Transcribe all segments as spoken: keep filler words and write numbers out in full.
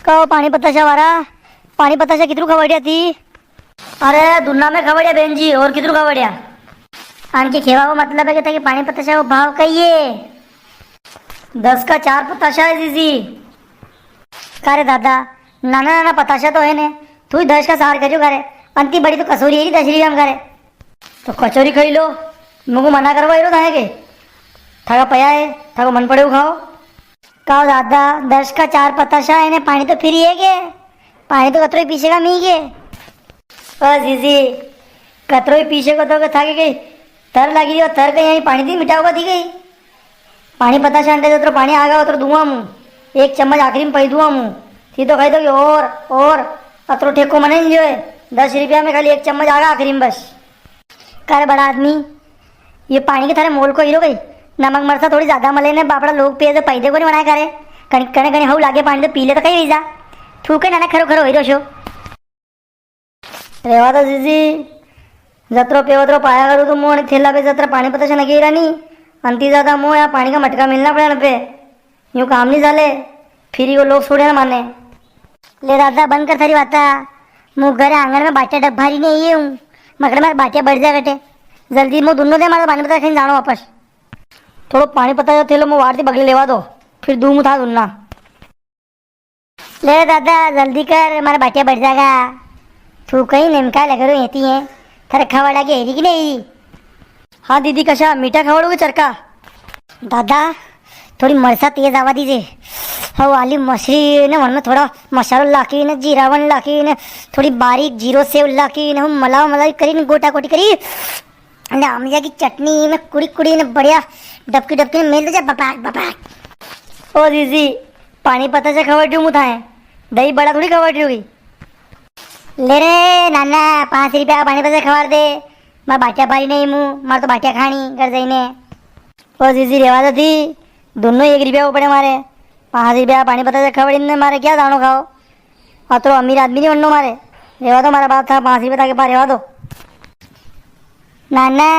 कहो पाणी पताशा वारा, पाणी पताशा कितरू खवाड़िया थी? अरे दुन्ना में खवाड़िया बेन जी, और कितरू खवाड़िया? आनके खेवा को मतलब है कि थाके पाणी पताशा को भाव कई है? दस का चार पताशा है जीजी। का रे दादा, नाना नाना पताशा तो है ने, तू ही दस का सार करियो का रे। अंती बड़ी तो कसोरी है री दस रुपया में का रे। तो कचोरी खाई लो, मुको मना करवा रो थाके। थाका पया है, थाको मन पड़े वो खाओ। काओ दादा, दस का चार पताशा है ने, पाणी तो फ्री है के? पाणी तो कतरो ही पीसेगा मी के? ओ जीजी, कतरो ही पीसेगा तो के थाके के तर लागी री, तर के यहीं पाणी दी मिटाओगा दी गई। पाणी पताशा अंडे जतरो पाणी आगा उतरो दुआ मु, एक चम्मच आखिरी में पई दुआ मु। थी तो कही दो कि और, और, अतरो ठेको मने नी लियो है। दस रुपया में खाली एक चम्मच आगा आखिरी में बस। का रे बड़ा आदमी, ये पाणी के थारे मोल को हीरो गई। नमक मरसा थोड़ी ज्यादा मले ने बापड़ा लोग पिए तो पैदे को नी बनाए करे। कणी, कणे, कणे हऊ लागे पाणी तो पी ले तो कई वीजा। थूके नाना खरो खरो हीरो शो। रेवा तो जीजी, जतरो पे उतरो पाया करू तो मोहन थैला पे जतरा पाणी पताशा नगे रानी। अंती ज्यादा मोह या पाणी का मटका मिलना पड़े पे। यूं काम नी चाले, फिर यो लोग छोड़े ना माने। ले दादा, बंद कर थारी बाता। मु घर आंगन में बाटिया डब्बारी ने ये हूँ। मकड़े मारे बाटिया बढ़ जा कटे। जल्दी मु दुन्नो दे, मारे पाणी पताशा खाई जाणो वापस। थोड़ो पाणी पताशा थेलो मु वार थी बगले लेवा दो, फिर दू मु था दुन्ना। ले दादा, जल्दी कर, मारा बाटिया बढ़ जागा। तू कई नेमका लग रो हेती है, थारे खवाड़ा के हेरी की नी? हाँ दीदी, कशा मीठा खवाड़ो के चरका? दादा, थोड़ी मरसा तेज आवा दीजे। हव आली मछली ने, वनमें थोड़ा मसालो लाकी ने, जीरावन लाकी ने, थोड़ी बारीक जीरो सेव लाकी ने, हव मलाई मलाई करी ने, गोटा गोटी करी। अने आमलिया की चटनी में कुड़ी कुड़ी ने बढ़िया डबकी डबकी ने मेल दे जा, बपाक, बपाक। ओ जीजी, पाणी पताशा खवाड़ियो मु थाए, दही बड़ा थोड़ी खवाड़ियो की। ले रे नाना, पाँच रुपया का पाणी पताशा खवाड़ दे। मारे बाटिया भारी नी मु, मारे तो बाटिया खाणी घर जाइने। ओ जीजी, रेवा तो थी, दोनों एक रुपया को पड़े मारे। पाँच रुपया का पाणी पताशा खवाड़ी ने मारे क्या दाणो खाओ। अतरो अमीर आदमी नी बननो मारे। रेवा दो, मारा बाप था, पाँच रुपया थाके पा, रेवा दो। नाना,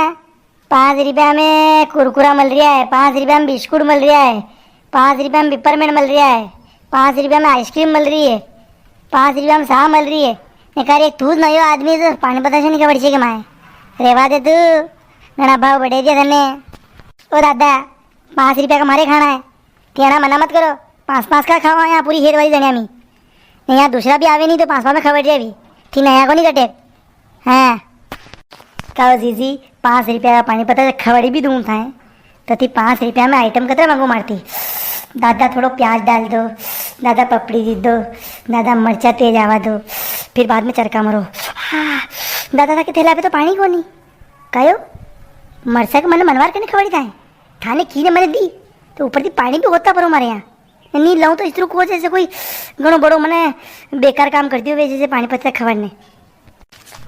पाँच रुपया में कुरकुरा मल रिया है, पाँच रुपया में बिस्कुट मल रिया है, पाँच रुपया में पिपरमेंट मल रिया है, पाँच रुपया में आइसक्रीम मल री है, पाँच रुपया में सा मल री है। ने का रे, तू ज नयो आदमी तो पाणी पताशा नी खवाड़ी सके माए। रेवा दे तू, घणा भाव बढ़े दिया तने। ओ दादा, पाँच रुपया का मारे खाणा है। थी अणा मना मत करो, पाँच पाँच का खावा यहाँ पूरी हेर वाली जणिया मी। ने यहाँ दूसरा भी आवे नी तो पाँच पाँच में खबर जावी। थी नया को नी कटे। हाँ। कहो जीजी, पाँच रुपया का पाणी पताशा खवाड़ी भी दूँ थाए, तो थी पाँच रुपया में आइटम कतरा मांगो मारती। दादा थोड़ो प्याज डाल दो, दादा पपड़ी दी दो, दादा मरचा तेज आवा दो, फिर बाद में चरका मरो। हाँ, दादा थाके थैला पे तो पाणी कोनी। कहो, मरचा के मने मनवार कने खवाड़ी थाए। थाने की ने मने दी, तो ऊपर थी पाणी भी होता परो मारे यहाँ। नी लाऊं तो इतरू को जैसे कोई घणो बड़ो मने बेकार काम कर दियो वे जैसे पाणी पताशा खवाड़ने।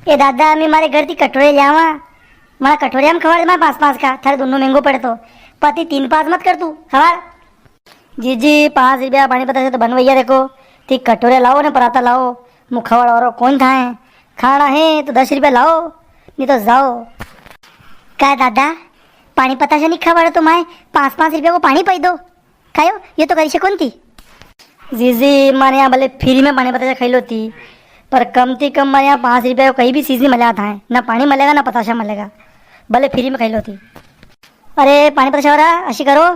ए दादा, मी मारे घर थी कटोरे ल्यावा, मारा कटोरे हम खवाड़ दे, मारे पाँच पाँच का, थारे दोनों महंगो पड़े तो। पति तीन पाँच मत कर तू, खवाड़। जीजी, पाँच रुपया पाणी पताशा तो बनवैया देखो, थी कटोरे लाओ ने पराता लाओ, मु खवाड़ वारो कोन थाए। खाणा है तो दस रुपया लाओ, नी तो जाओ। का दादा, पाणी पताशा नी खवाड़ो तो माए पाँच पाँच रुपया को पाणी पाई दो। कायो, ये तो करी से कोन थी। जीजी, मारे यहाँ भले फ्री में पाणी पताशा खाई लो थी, पर कम थी कम मारे यहाँ पाँच रुपया को कई भी चीज नी मल्या थाए, ना पाणी मलेगा ना पताशा मलेगा, भले फ्री में खाई लो थी। अरे पाणी पताशा वारा, अशी करो,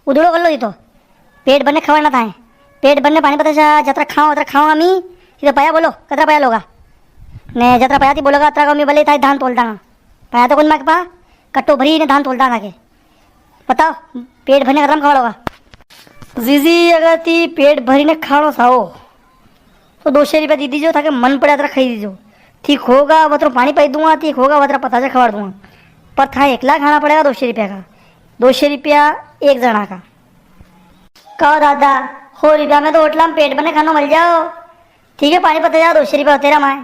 उधड़ो कर लो थी तो, पेट भरने खवाड़ना थाए, पेट भरने पाणी पताशा जतरा खाओ अतरा खाओ अमी, थी तो पया बोलो, कतरा पया लोगा, ने जतरा पया थी बोलोगा अतरा को अमी भले थाए धान तोल दांगा, पया तो कोन मारे पा, कट्टो भरी ने धान तोल दांगा के। बताओ, पेट भरने कतरा में खवाड़ोगा? जीजी, अगर थी पेट भरी ने खाणो चाहो, तो दो सौ रुपया दी दीजो, थाके मन पड़े अतरा खाई दीजो। थी खोगा, वतरो पाणी पाई दूंगा, थी खोगा, वतरा पताशा खवाड़ दूंगा। पर था एकला खाणा पड़ेगा दो सौ रुपया का। दो सौ रुपया एक जणा का। कहो दादा, हो रुपया में तो होटला में पेट भरने खाणो मल जाओ। ठीक है, पाणी पताशा दो सौ रुपया होते रहा माए।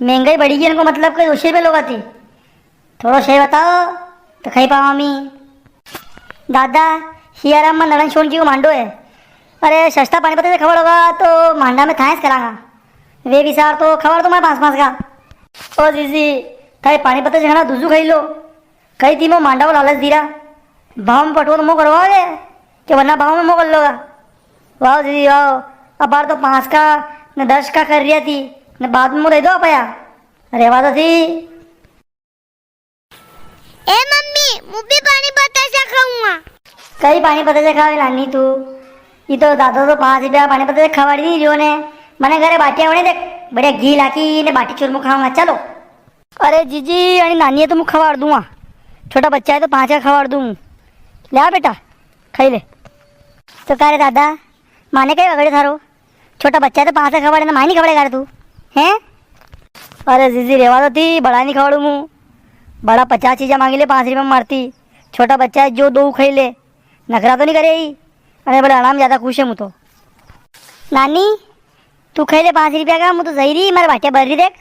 महंगाई बढ़ी गई, इनको मतलब कोई दो सौ रुपया लोगा थी। थोड़ो सही बताओ, तो खाई पावा मी। दादा, हियारा में नड़न सोन की को मांडो है। अरे, सस्ता पाणी पताशा खवाड़ोगा, तो मांडा में थाएस करांगा। वे विचार तो खवाड़ तो मैं पाँच पाँच का। ओ जीजी, थाई पाणी पताशा खाणा दूजू खाई लो। कई थी मो मांडा को लालच दीरा। भाव में पटवो तो मो करवा दे, कि वरना भाव में मो कर लोगा। वाह जीजी, वाह। अबार तो पाँच का ने दस का कर रिया थी, ने बाद में मु दे दो पाया। रेवा तो थी। ए मम्मी, मु भी पानी बताशा खाऊंगा। कई पानी बताशा खावे नानी तू? ई तो दादा तो पाँच रुपया पानी बताशा खवाड़ी नी रियो ने। मने घरे बाटिया होने देख, बढ़िया घी लाकी ने बाटी चूरमो खाऊंगा। चलो। अरे जीजी, अणी नानी है तो मु खवाड़ दूंगा। छोटा बच्चा है तो पाँच का खवाड़ दूं। ले आ बेटा, खाई ले। तो का रे दादा, माने कई वगड़े थारो? छोटा बच्चा है तो पाँच का खवाड़े ना, माय नी खवाड़े कर तू, हैं? अरे जीजी, रेवा तो थी, बड़ा नी खवाड़ू मु। बड़ा पचास चीजा मांगी ले पाँच रुपया में मारती। छोटा बच्चा है, जो दो खाई ले, नखरा तो नी करे ही। अरे बड़ा आराम ज्यादा खुश है मु तो। नानी, तू खाई ले पाँच रुपया का, मु तो जई री, मारे बाटिया भर री देख।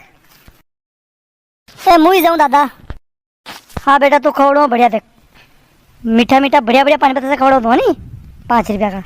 ए, मुई जाऊं दादा। हाँ बेटा, तू खवड़ो बढ़िया देख, मीठा मीठा बढ़िया बढ़िया पानी बताशा खवड़ो दो नी, पाँच रुपया का।